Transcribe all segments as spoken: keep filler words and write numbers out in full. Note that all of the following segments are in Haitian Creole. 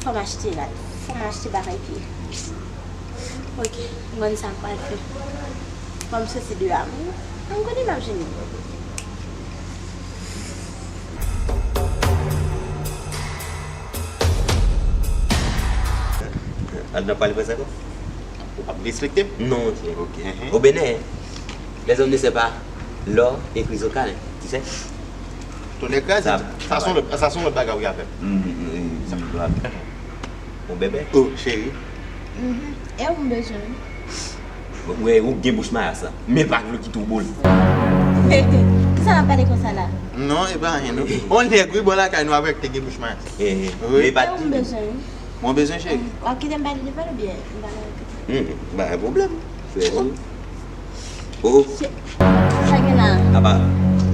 Fò m achte la. Fò m achte bagay pye. Ok, m konn sa m pral fè. Fò m soti deyò a. M konnen m ap jwenn li. Al nan pale fransè ankò? Ou p ap respekte m? Non, cheri. Ok. Au Bénin, les hommes ne savent pas l'or écrit au canin, tu sais. Tonè kraze. Sa, sa se yon lòt, sa se yon lòt bagay ou ka fè. Mm, mm, mm, mm. Mon bébé. Oh, cheri. Mhm. E ou m bezwen? Ou wè, ou gen bouch mayas la. Men l pa vle kite w bò l. Kisa n ap pale konsa la? Non, e pa anyen, non. On nèg, wi, bò lakay nou avèk te gen bouch mayas. Eh, eh. Wi. Men pa di. E ou m bezwen? Mwen bezwen cheri. W ap kite m pale devan l oubyen m pale avèk ou? Hmm, pa gen pwoblèm. Fè li. Oh. Sa gen la? Apa,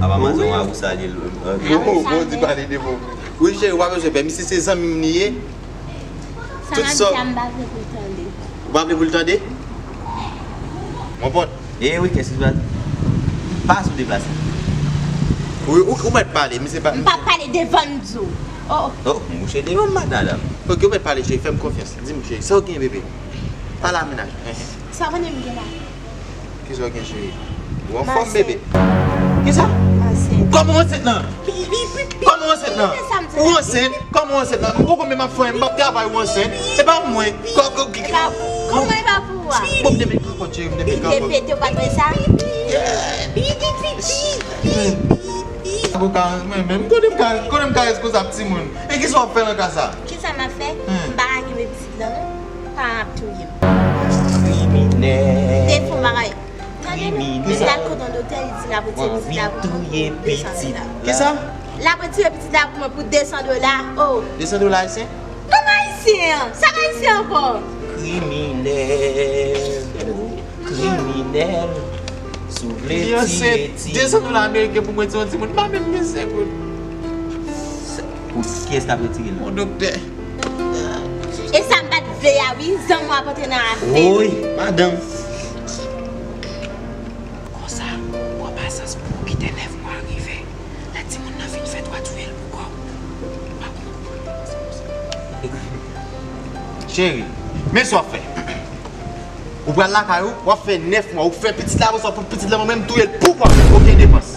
apa manzè w a ou salye l. Oh, oh, di pale devan. Wi cheri, w pa bezwen pè. Misye se zanmi m li ye. Sa m ap di a, m pa vle pou l tande. Ou pa vle pou l tande? Mon pòt. Eh wi, kèske pa sou deplase. Wi, ou, ou mèt pale, misye pa. M pa pale devan m di w. Oh, oh. Oh, m mouche devan m, madanm. Ok, ou mèt pale, cheri, fè m konfyans. Di m, cheri, sa w gen, bebe? Pale a mennaj. Sa w konnen m gen la? Kisa w gen, cheri? Ou anfòm, bebe? Kisa? Ansent. Kòman w ansent lan? Kòman w ansent lan? Ou ansent? Kòman w ansent lan? M poko menm ap fè anyen, m p ap travay, ou ansent. E pa mwen. Kò, kò, ki, ki. Kòman e pa pou ou a? Bon, m te met kakòt, cheri, m te met kakòt. Pete, pete, w pa t wè sa? Avoka, mwen menm, kote m ka, kote m ka responsab timoun? E kisa w ap fè nan ka sa? Kisa m ap fè? Hmm. M pa ka kenbe pitit lan, non. Pa ap touye m. Kriminèl. Te fon bagay. Tande, li al kote yon doktè, li di l ap retire pitit la pou mwen pou de san dola. Kisa? L ap retire pitit la pou mwen pou de san dola. Oh. De san dola ayisyen? Kòman ayisyen an? Sa k ayisyen ankò? Kriminèl. Kriminèl. Si w vle tiye, tiye. De san dola ameriken pou mwen tiye yon timoun, m pa menm gen senk goud. Pou kiyès k ap retire l? Yon doktè. E sa m pa t vle a wi, zanmi w ap antre nan afè m. Woy, madanm. Konsa, pran pasyans pou w kite nèf mwa rive. Lè timoun nan fin fèt, w a touye l pou kò w. Cheri, men sa w ap fè. Ou pral lakay ou, w ap fè nèf mwa, ou fè pitit la, apre sa w ap pran pitit la, mwen menm touye l pou kò m. Okenn depans.